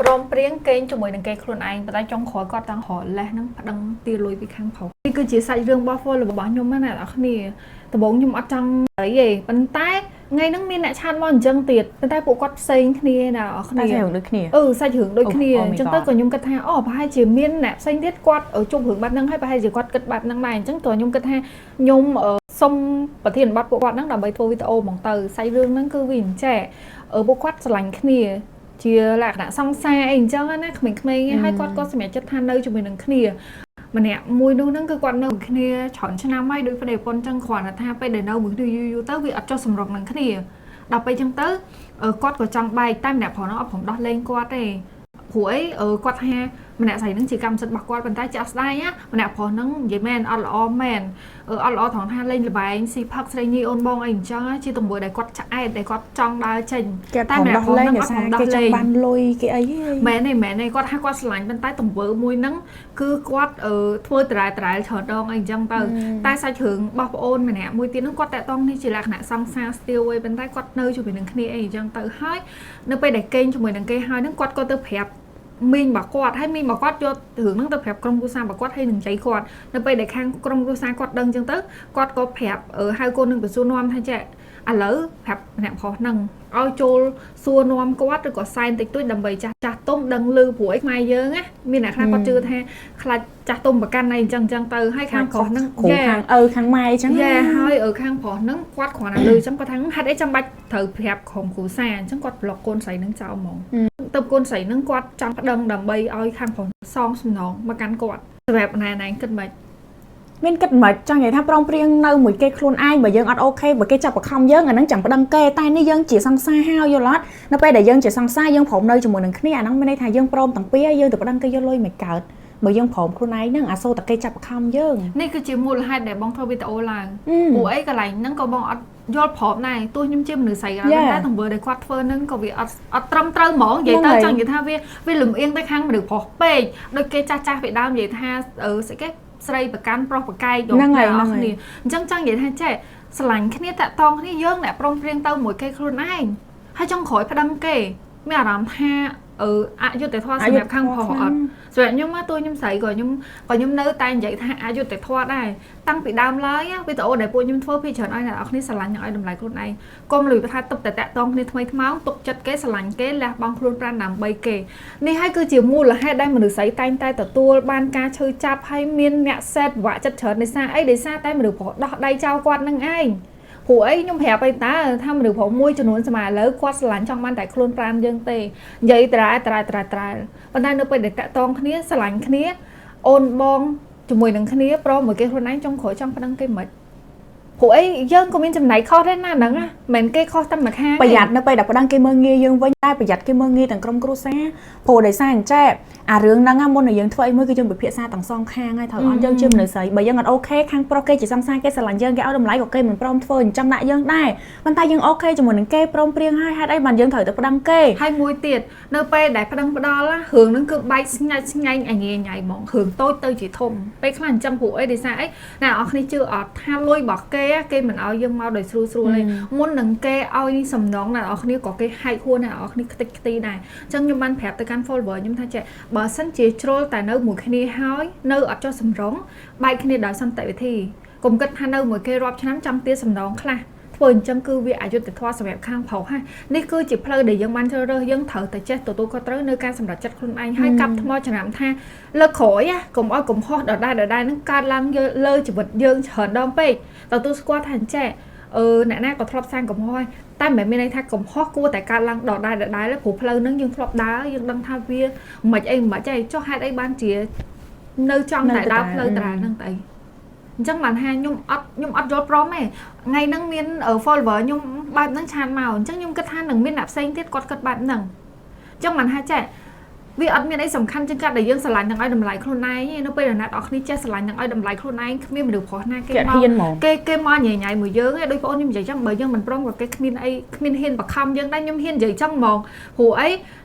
ព្រមព្រៀងគេងជាមួយនឹងគេខ្លួនឯងប៉ុន្តែចុងក្រោយគាត់តាំងរកលេសហ្នឹងប្តឹងទារលុយពីខាងប្រុសនេះគឺជាសាច់រឿងរបស់ follow របស់ខ្ញុំណាអ្នកនរគ្នាដំបូងខ្ញុំអត់ចង់និយាយទេប៉ុន្តែថ្ងៃហ្នឹងមានអ្នក chat មកអញ្ចឹងទៀតប៉ុន្តែពួកគាត់ផ្សេងគ្នាណាអ្នកនរ តែ គ្នា សាច់រឿងដូចគ្នា អឺសាច់រឿងដូចគ្នា Oh my អញ្ចឹងទៅ God. ក៏ខ្ញុំគិតថាអូប្រហែលជាមានអ្នកផ្សេងទៀតគាត់ជួបរឿងបែបហ្នឹងហើយប្រហែលជាគាត់គិតបែបហ្នឹងដែរអញ្ចឹងក៏ខ្ញុំគិតថាខ្ញុំសុំប្រធានបទពួកគាត់ហ្នឹងដើម្បីធ្វើវីដេអូហ្មងទៅសាច់រឿងហ្នឹងគឺវាអញ្ចេះពួកគាត់ស្រឡាញ់គ្នាជាលក្ខណៈសង្សារអីអញ្ចឹងណាក្មេងៗហើយគាត់ក៏សម្រេចចិត្តថានៅជាមួយនឹងគ្នាម្នាក់មួយនោះហ្នឹងគឺគាត់នៅមួយគ្នាច្រើនឆ្នាំហើយដូចប្តីប្រពន្ធអញ្ចឹងគ្រាន់តែថាពេលដែលនៅមួយគ្នាយូរៗទៅវាអត់ចុះសម្រុងនឹងគ្នាដល់ពេលអញ្ចឹងទៅគាត់ក៏ចង់បែកតែម្នាក់ប្រុសហ្នឹងអត់ព្រមដោះលែងគាត់ទេព្រោះអីគាត់ថាម្នាក់ស្រីហ្នឹងជាកម្មសិទ្ធិរបស់គាត់ប៉ុន្តែចាក់ស្ដែងណាម្នាក់ប្រុសហ្នឹងនិយាយមែនអត់ល្អមែនអត់ល្អត្រង់ថាលេងល្បែងស៊ីផឹកស្រីញីអូនបងអីអញ្ចឹងជាទង្វើដែលគាត់ឆ្អែតដែលគាត់ចង់ដើរចេញ គេ តែ តែ ម្នាក់ ម្នាក់ ប្រុសហ្នឹង ដោះលែង អត់ព្រមដោះលែង គេចង់បានលុយគេអីហី មែនទេមែនទេគាត់ថាគាត់ស្រឡាញ់ប៉ុន្តែទង្វើមួយហ្នឹងគឺគាត់ធ្វើត្រែត្រែច្រើនដងអីអញ្ចឹងទៅតែសាច់រឿងរបស់ប្អូនម្នាក់មួយទៀតហ្នឹងគាត់តាក់ទងនេះជាលក្ខណៈសង្សារស្ទាវឯងប៉ុន្តែគាត់នៅជាមួយនឹងគ្នាអីអញ្ចឹងទៅហើយនៅពេលដែលគេងជាមួយនឹងគេហើយហ្នឹងគាត់ក៏ទៅប្រាប់មីងរបស់គាត់ហើយមីងរបស់គាត់យករឿងហ្នឹងទៅប្រាប់ក្រុមគ្រួសាររបស់គាត់ហើយនឹងចៃគាត់នៅពេលដែលខាងក្រុមគ្រួសារគាត់ដឹងអញ្ចឹងទៅគាត់ក៏ប្រាប់ហៅកូននឹងទៅសួរនាំថាចេះឥឡូវប្រាប់ម្នាក់ប្រុសហ្នឹងឲ្យចូលសួរនាំគាត់ឬក៏សែនតិចតួចដើម្បីចាស់ចាស់ទុំដឹងឮព្រោះអីខ្មែរយើងណាមានអ្នកខ្លះគាត់ជឿថាខ្លាចចាស់ទុំប្រកាន់អីអញ្ចឹងអញ្ចឹងទៅហើយខាងប្រុសហ្នឹង គ្រូខាងឪខាងម៉ែអញ្ចឹង យ៉ាហើយខាងប្រុសហ្នឹងគាត់គ្រាន់តែឮអញ្ចឹងគាត់ថាហេតុអីចាំបាច់ត្រូវប្រាប់ក្រុមគ្រួសារអញ្ចឹងគាត់ប្លុកកូនស្រីហ្នឹងចោលហ្មងទៅកូនស្រីហ្នឹងគាត់ចង់ប្តឹងដើម្បីឲ្យខាងប្រុសសងសំណងមកកាន់គាត់សម្រាប់ណែណែគិតមិន មានគិតមិនចង់និយាយថាព្រមព្រៀងនៅមួយគេខ្លួនឯងបើយើងអត់ OK បើគេចាប់បខំយើងអាហ្នឹងចាំប្តឹងគេតែនេះយើងជាសង្សារហើយយល់អត់នៅពេលដែលយើងជាសង្សារយើងព្រមនៅជាមួយនឹងគ្នាអាហ្នឹងមានន័យថាយើងព្រមទាំងពីរយើងទៅប្តឹងគេយកលុយមិនកើតបើយើងព្រមខ្លួនឯងហ្នឹងអាសូរតែគេចាប់បខំយើង នេះគឺជាមូលហេតុដែលបងធ្វើវីដេអូឡើងព្រោះអីកន្លែងហ្នឹងក៏បងអត់យល់ព្រមដែរទោះខ្ញុំជាមនុស្សស្រីក៏ដោយតែទង្វើដែលគាត់ធ្វើហ្នឹងក៏វាអត់ត្រឹមត្រូវហ្មងនិយាយទៅចង់និយាយថាវាលំអៀងទៅខាងមនុស្សប្រុសពេកដូចគេចាស់ចាស់ពីដើមនិយាយថាស្អីគេស្រីប្រកាន់ប្រុសប្រកែក ហ្នឹងហើយហ្នឹង គ្នាអញ្ចឹងចង់និយាយថាចេះស្រឡាញ់គ្នាតាក់តងគ្នាយើងអ្នកព្រមព្រៀងទៅមួយគេខ្លួនឯងហើយចង់ក្រោយប្តឹងគេមានអារម្មណ៍ថាអយុត្តិធម៌សម្រាប់ខាងប្រុសអត់សម្រាប់ខ្ញុំមកតួខ្ញុំស្រីក៏ខ្ញុំនៅតែនិយាយថាអយុត្តិធម៌ដែរតាំងពីដើមឡើយវីដេអូដែលពួកខ្ញុំធ្វើពីច្រើនឲ្យអ្នកនរគ្នាស្រឡាញ់និងឲ្យតម្លៃខ្លួនឯងកុំលុយថាទុកតែតាក់តងគ្នាថ្មីថ្មោងទុកចិត្តគេស្រឡាញ់គេលះបង់ខ្លួនប្រាណដើម្បីគេនេះហើយគឺជាមូលហេតុដែលមនុស្សស្រីតែងតែទទួលបានការឈឺចាប់ហើយមានអ្នកសេតពិបាកចិត្តច្រើនដោយសារអីដោយសារតែមនុស្សប្រុសដោះដៃចោលគាត់នឹងឯងព្រោះអីខ្ញុំប្រាប់អីតើថាមនុស្សប្រុសមួយចំនួនសម័យឥឡូវគាត់ស្រឡាញ់ចង់បានតែខ្លួនប្រាណយើងទេនិយាយត្រែត្រែត្រែត្រែប៉ុន្តែនៅពេលដែលតាក់តងគ្នាស្រឡាញ់គ្នាអូនបងជាមួយនឹងគ្នាព្រមមួយគេខ្លួនឯងចង់ក្រោយចង់ប្តឹងគេមិនព្រោះអីយើងក៏មានចំណែកខុសដែរណាហ្នឹងណាមិនគេខុសតែមួយខាង ប្រយ័ត្ននៅពេលដែលប្តឹងគេមើលងាយយើងវិញតែប្រយ័ត្នគេមើលងាយទាំងក្រុមគ្រួសារព្រោះដោយសារអញ្ចេះអារឿងហ្នឹងមុននឹងយើងធ្វើអីមួយគឺយើងពិភាក្សាទាំងសងខាងហើយត្រូវអត់យើងជាមនុស្សស្រីបើយើងអត់ OK ខាងប្រុសគេជាសង្សារគេស្រឡាញ់យើងគេឲ្យតម្លៃក៏គេមិនព្រមធ្វើអញ្ចឹងដាក់យើងដែរប៉ុន្តែយើង OK ជាមួយនឹងគេព្រមព្រៀងហើយហេតុអីបានយើងត្រូវទៅប្តឹងគេ ហើយមួយទៀតនៅពេលដែលប្តឹងផ្ដាល់រឿងហ្នឹងគឺបែកស្ញាច់ស្ញែងអញញ៉ៃហ្មងរឿងតូចទៅជាធំពេលខ្លះអញ្ចឹងព្រោះអីដោយសារអីណាអ្នកនរគ្នាជឿអត់ថាលុយរបស់គេគេមិនឲ្យយើងមកដោយស្រួលស្រួលទេមុននឹងគេឲ្យសំណងអ្នកនរគ្នាក៏គេហែកហួរអ្នកនរគ្នាខ្ទេចខ្ទីដែរអញ្ចឹងខ្ញុំបានប្រាប់ទៅកាន់ follower ខ្ញុំថាចេះបើសិនជាជ្រុលតែនៅមួយគ្នាហើយនៅអត់ចុះសម្រុងបែកគ្នាដោយសន្តិវិធីកុំគិតថានៅមួយគេរាប់ឆ្នាំចាំទាសំណងខ្លះធ្វើអញ្ចឹងគឺវាអយុត្តិធម៌សម្រាប់ខាងប្រុសហានេះគឺជាផ្លូវដែលយើងបានជ្រើសរើសយើងត្រូវតែចេះទទួលខុសត្រូវនៅការសម្រេចចិត្តខ្លួនឯងហើយកាប់ថ្មចំណាំថាលើកក្រោយកុំឲ្យកំហុសដដែលដដែលនឹងកើតឡើងលើជីវិតយើងច្រើនដងពេកទទួលស្គាល់ថាអញ្ចេះអ្នកណាក៏ធ្លាប់សាងកំហុសហើយតែមិនមែនមានន័យថាកំហុសគួរតែកើតឡើងដដែលដដែលព្រោះផ្លូវហ្នឹងយើងធ្លាប់ដើរយើងដឹងថាវាមិនអីមិនអីចុះហេតុអីបានជានៅចង់តែដើរផ្លូវត្រាហ្នឹងទៅអញ្ចឹងបានថាខ្ញុំអត់យល់ព្រមទេថ្ងៃហ្នឹងមាន follower ខ្ញុំបែបហ្នឹង chat មកអញ្ចឹងខ្ញុំគិតថានឹងមានអ្នកផ្សេងទៀតគាត់គិតបែបហ្នឹងអញ្ចឹងបានថាចេះវាអត់មានអីសំខាន់ជាងការដែលយើងស្រឡាញ់នឹងឲ្យតម្លៃខ្លួនឯងទេនៅពេលដែលអ្នកនរគ្នាចេះស្រឡាញ់នឹងឲ្យតម្លៃខ្លួនឯងគ្មានមនុស្សប្រុសណាគេមកគេមកញ៉ៃញ៉ៃមួយយើងឯងដូចបងអូនខ្ញុំនិយាយចឹងបើយើងមិនព្រមក៏គេគ្មានអីគ្មានហ៊ានបខំយើងដែរខ្ញុំហ៊ាននិយាយចឹងហ្មងព្រោះអី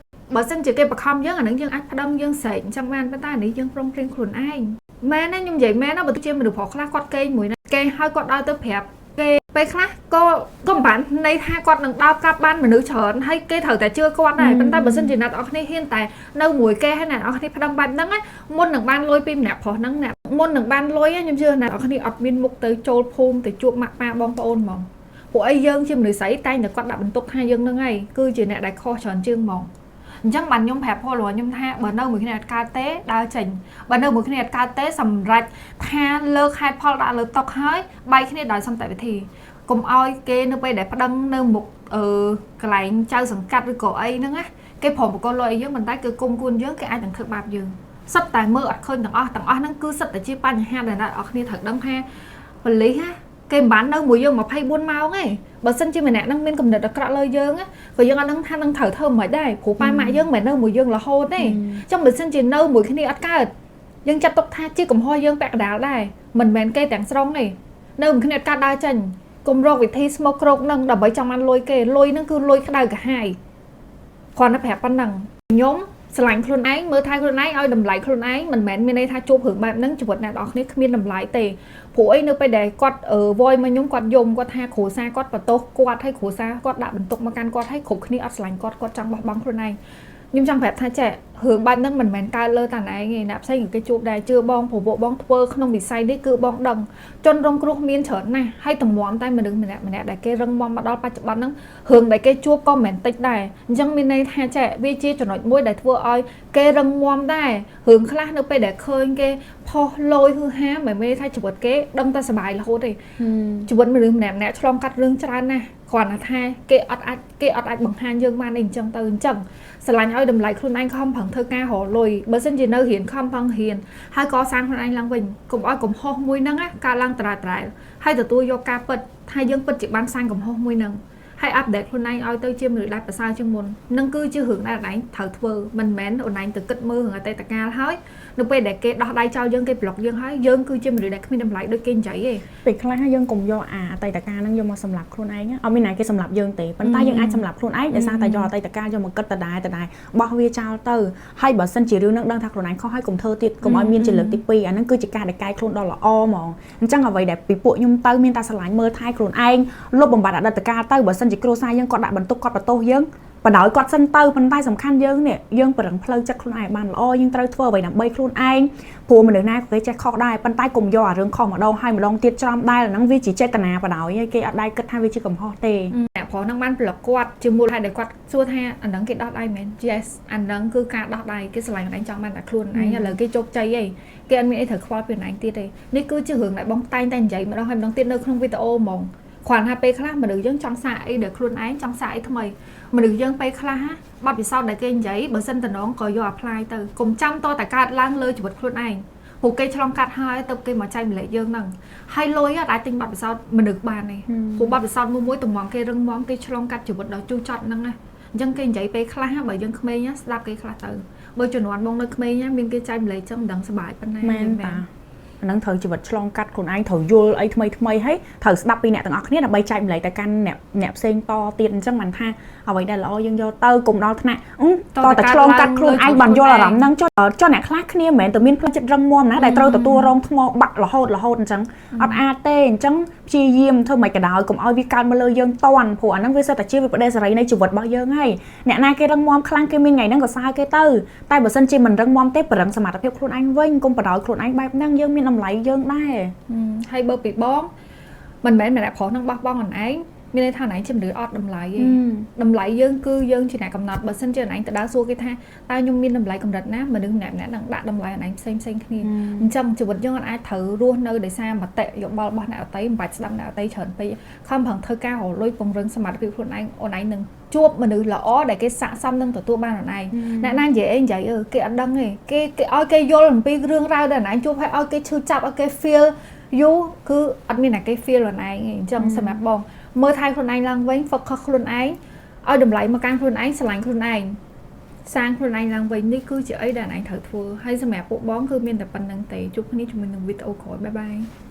បើសិនជាគេបខំយើងអានឹងយើងអាចប្តឹងយើងស្រែកអញ្ចឹងបានប៉ុន្តែអានេះយើងព្រមព្រៀងខ្លួនឯងមែនណាខ្ញុំនិយាយមែនណាបើទោះជាមនុស្សប្រុសខ្លះគាត់កេងមួយណាគេឲ្យគាត់ដើរទៅប្រាប់គេ ពេលខ្លះក៏ក៏មិនបានន័យថាគាត់នឹងដើរប្រាប់បានមនុស្សច្រើនហើយគេត្រូវតែជឿគាត់ដែរប៉ុន្តែបើសិនជាអ្នកទាំងអស់គ្នាហ៊ានតែនៅមួយគេហើយអ្នកទាំងអស់គ្នាប្តឹងបែបហ្នឹងណាមុននឹងបានលុយពីម្នាក់ប្រុសហ្នឹងអ្នកមុននឹងបានលុយខ្ញុំជឿអ្នកទាំងអស់គ្នាអត់មានមុខទៅចូលភូមិទៅជួបម៉ាក់ប៉ាបងប្អូនហ្មងពួកអីយើងជាមនុស្សស្រីតែងតែគាត់ដាក់បន្ទុកថាយើងហ្នឹងហើយគឺជាអ្នកដែលខុសច្រើនជាងហ្មងអញ្ចឹងបានខ្ញុំប្រាប់ពលរដ្ឋខ្ញុំថាបើនៅមួយគ្នាអត់កើតទេដើរចេញបើនៅមួយគ្នាអត់កើតទេសម្រាប់ថាលើកហេតុផលដាក់លើតុហើយបែកគ្នាដោយសន្តិវិធីកុំឲ្យគេនៅពេលដែលប្តឹងនៅមុខអឺកន្លែងចៅសង្កាត់ឬក៏អីហ្នឹងណាគេព្រមបកលលុយឲ្យយើងប៉ុន្តែគឺគុំគួនយើងគេអាចនឹងធ្វើបាបយើងសិតតែមើលអត់ឃើញទាំងអស់ទាំងអស់ហ្នឹងគឺសិតតែជាបញ្ហាដែលអ្នកនរគ្នាត្រូវដឹងថាប៉ូលីសណាគេមិនបាននៅមួយយើង24ម៉ោងទេបើសិនជាម្នាក់ហ្នឹងមានកំណត់អាក្រក់លើយើងក៏យើងអត់ដឹងថានឹងត្រូវធ្វើមិនដែរព្រោះប៉ាម៉ាក់យើងមិនមែននៅមួយយើងរហូតទេអញ្ចឹងបើសិនជានៅមួយគ្នាអត់កើតយើងចាត់ទុកថាជាកំហុសយើងពាក់កណ្ដាលដែរមិនមែនគេទាំងស្រុងទេនៅមួយគ្នាអត់កើតដើរចេញកុំរកវិធីស្មោកគ្រោកនឹងដើម្បីចង់បានលុយគេលុយនឹងគឺលុយក្តៅក្រហាយគ្រាន់តែប្រាប់ប៉ុណ្ណឹងខ្ញុំស្រឡាញ់ខ្លួនឯងមើលថែខ្លួនឯងឲ្យតម្លៃខ្លួនឯងមិនមែនមានន័យថាជួបរឿងបែបហ្នឹងជីវិតអ្នកនរគ្នាគ្មានតម្លៃទេព្រោះអីនៅពេលដែលគាត់វយមកខ្ញុំគាត់យំគាត់ថាគ្រួសារគាត់បន្ទោសគាត់ហើយគ្រួសារគាត់ដាក់បន្ទុកមកកាន់គាត់ហើយគ្រប់គ្នាអត់ស្រឡាញ់គាត់គាត់ចង់បោះបង់ខ្លួនឯងខ្ញុំចង់ប្រាប់ថាចេះរឿងបែបហ្នឹងមិនមែនកើតលើតាឯងទេអ្នកផ្សេងក៏គេជួបដែរជឿបងព្រោះពួកបងធ្វើក្នុងវិស័យនេះគឺបងដឹងជនរងគ្រោះមានច្រើនណាស់ហើយតម្រាំតែមនុស្សម្នាក់ម្នាក់ដែលគេរឹងមាំមកដល់បច្ចុប្បន្នហ្នឹងរឿងដែលគេជួបក៏មិនមែនតិចដែរអញ្ចឹងមានន័យថាចេះវាជាចំណុចមួយដែលធ្វើឲ្យគេរឹងមាំដែររឿងខ្លះនៅពេលដែលឃើញគេផុសលយហឺហាមិនមែនថាជីវិតគេដឹងតែសប្បាយរហូតទេជីវិតមនុស្សម្នាក់ម្នាក់ឆ្លងកាត់រឿងច្រើនណាស់គ្រាន់តែថាគេអត់អាចបង្ហាញយើងបានអីអញ្ចឹងទៅអញ្ចឹងស្រឡាញ់ឲ្យតម្លៃខ្លួនឯងខំប្រឹងធ្វើការរកលុយបើសិនជានៅរៀនខំប្រឹងរៀនហើយកសាងខ្លួនឯងឡើងវិញកុំឲ្យកំហុសមួយហ្នឹងកើតឡើងដដែលៗហើយទទួលយកការពិតថាយើងពិតជាបានសាងកំហុសមួយហ្នឹងហើយ update ខ្លួនឯងឲ្យទៅជាមនុស្សដែលប្រសើរជាងមុននឹងគឺជារឿងដែលឯងត្រូវធ្វើមិនមែនអូនឯងទៅគិតមើលរឿងអតីតកាលហើយនៅពេលដែលគេដោះដៃចោលយើងគេប្លុកយើងហើយយើងគឺជាមនុស្សដែលគ្មានតម្លៃដូចគេនិយាយទេ ពេលខ្លះយើងកុំយកអាអតីតកាលហ្នឹងយកមកសម្លាប់ខ្លួនឯងអត់មានណាគេសម្លាប់យើងទេប៉ុន្តែយើងអាចសម្លាប់ខ្លួនឯងដោយសារតែយកអតីតកាលយកមកគិតដដែលដដែលបោះវាចោលទៅហើយបើសិនជារឿងហ្នឹងដឹងថាខ្លួនឯងខុសហើយកុំធ្វើទៀតកុំឲ្យមានជាលើកទី2អាហ្នឹងគឺជាការដែលកែខ្លួនដ៏ល្អហ្មងអញ្ចឹងអ្វីដែលពីពួកខ្ញុំទៅមានតែស្រឡាញ់មើលថែខ្លួនឯងលុបបំបាត់អតីតកាលទៅបើសិនជាគ្រួសារយើងគាត់ដាក់បន្ទុកគាត់បន្ទោសយើងបណ្ដោយគាត់សិនទៅប៉ុន្តែសំខាន់យើងនេះយើងប្រឹងផ្លូវចិត្តខ្លួនឯងបានល្អយើងត្រូវធ្វើអ្វីដើម្បីខ្លួនឯងព្រោះមនុស្សណាក៏គេចេះខុសដែរប៉ុន្តែកុំយកអារឿងខុសម្ដងហើយម្ដងទៀតច្រំដែរហ្នឹងវាជាចេតនាបណ្ដោយគេអត់ដែរគិតថាវាជាកំហុសទេ អ្នកប្រុសហ្នឹងបានប្លុកគាត់ជាមូលហេតុដែលគាត់សួរថាអាហ្នឹងគេដោះដៃមែន Yes អាហ្នឹងគឺការដោះដៃគេស្រឡាញ់ខ្លួនឯងចង់បានតែខ្លួនឯងឥឡូវគេជោគជ័យឯងគេអត់មានអីត្រូវខ្វល់ពីខ្លួនឯងទៀតទេនេះគឺជារឿងដែលបងតែងតែនិយាយម្ដងហើយម្ដងទៀតនៅក្នុងវីដេអូហ្មងគ្រាន់ថាពេលខ្លះមនុស្សយើងចង់សាកអីដែលខ្លួនឯងចង់សាកអីថ្មីមនុស្សយើងពេលខ្លះបទពិសោធន៍ដែលគេនិយាយបើសិនតំណងក៏យក apply ទៅកុំចាំតតែកើតឡើងលើជីវិតខ្លួនឯងព្រោះគេឆ្លងកាត់ហើយទៅគេមកចែកម្លែកយើងហ្នឹងហើយលុយអាចទិញបទពិសោធន៍មនុស្សបានទេព្រោះបទពិសោធន៍មួយមួយតម្ងគេរឹងមាំគេឆ្លងកាត់ជីវិតដ៏ជូរចត់ហ្នឹងណាអញ្ចឹងគេនិយាយពេលខ្លះបើយើងក្មេងស្ដាប់គេខ្លះទៅបើជំនាន់បងនៅក្មេងមានគេចែកម្លែកចឹងមិនដឹងសប្បាយប៉ុណ្ណា មែនតាអាហ្នឹងត្រូវជីវិតឆ្លងកាត់ខ្លួនឯងត្រូវយល់អីថ្មីថ្មីហើយត្រូវស្ដាប់ពីអ្នកទាំងអស់គ្នាដើម្បីចែកម្លែកទៅកាន់អ្នកអ្នកផ្សេងតទៀតអញ្ចឹងមិនថាអ្វីដែលល្អយើងយកទៅកុំដល់ថ្នាក់តតែឆ្លងកាត់ខ្លួនឯងបានយល់អារម្មណ៍ហ្នឹងចុះចុះអ្នកខ្លះគ្នាមិនមែនតែមានផ្លូវចិត្តរឹងមាំណាដែលត្រូវទទួលរងថ្មបាក់រហូតរហូតអញ្ចឹងអត់អាចទេអញ្ចឹងព្យាយាមធ្វើមិនក៏ដោយកុំឲ្យវាកើតមកលើយើងតន់ព្រោះអាហ្នឹងវាសិតតែជាវិបដិសេរីនៃជីវិតរបស់យើងហើយអ្នកណាគេរឹងមាំខ្លាំងគេមានថ្ងៃហ្នឹងក៏សើគេទៅតែបើសិនជាមិនរឹងមាំទេប្រឹងសមត្ថភាពខ្លួនឯងវិញកុំបដ ாய் ខ្លួនឯងបែបហ្នឹងយើងមានតម្លៃយើងដែរ ហើយបើពីបងមិនមែនម្នាក់ប្រុសនឹងបោះបង់ខ្លួនឯងមានន័យថាខ្លួនឯងជាមនុស្សអត់តម្លៃទេតម្លៃយើងគឺយើងជាអ្នកកំណត់បើសិនជាខ្លួនឯងទៅដើរសួរគេថាតើខ្ញុំមានតម្លៃកម្រិតណាមនុស្សម្នាក់ម្នាក់នឹងដាក់តម្លៃខ្លួនឯងផ្សេងផ្សេងគ្នាអញ្ចឹងជីវិតយើងអាចត្រូវរស់នៅដោយសារមតិយោបល់របស់អ្នកដទៃមិនបាច់ស្ដាប់អ្នកដទៃច្រើនពេកខំប្រឹងធ្វើការរកលុយពង្រឹងសមត្ថភាពខ្លួនឯងអូនឯងនឹងជួបមនុស្សល្អដែលគេស័ក្តិសមនឹងទទួលបានខ្លួនឯងអ្នកណានិយាយអីនិយាយអឺគេអត់ដឹងទេគេគេឲ្យគេយល់អំពីរឿងរ៉ាវដែលខ្លួនឯងជួបហើយឲ្យគេឈឺចាប់ឲ្យគេ feel យូរគឺអត់មានអ្នកគេ feel ខ្លួនឯងទេអញ្ចឹងសម្រាប់បងមើលថែខ្លួនឯងឡើងវិញ focus ខ្លួនឯងឲ្យតម្លៃមកកាន់ខ្លួនឯងស្រឡាញ់ខ្លួនឯងសាងខ្លួនឯងឡើងវិញនេះគឺជាអីដែលឯងត្រូវធ្វើហើយសម្រាប់ពួកបងគឺមានតែប៉ុណ្្នឹងទេជួបគ្នាជាមួយនឹងវីដេអូក្រោយ bye bye.